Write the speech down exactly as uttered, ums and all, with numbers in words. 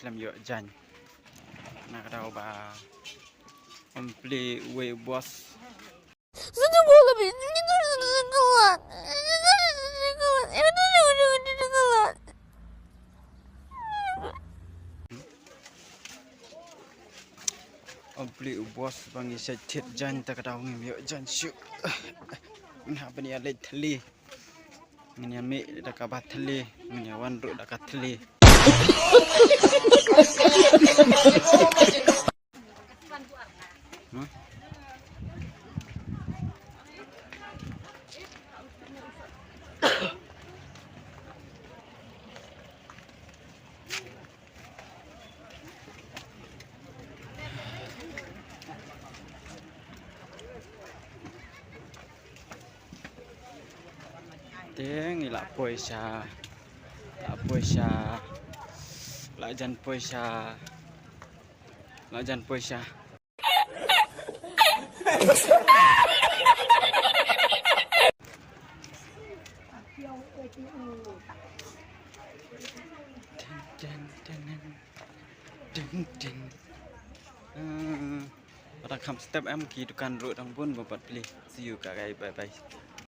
Khlem ïoh jan. Na ka daw ba ym plie uwei u boss. Ym plie u boss ba ngi shait thied jan, ta ka daw ngim ïoh jan shuh. Ngin hap ban ïa leit thylli. Ngin ïa mih da kaba thylli, ngin ïa wan ruh da ka thylli. Hmm? Te ngi la poi sha, la poi sha, la jan poi sha, la jan poi sha. Tin, tin, tin, tin. Tin, tin. Hmm. Ba dang kham step em, ki dukan ruh dang bun, ba pat plie. See you guys, bye bye.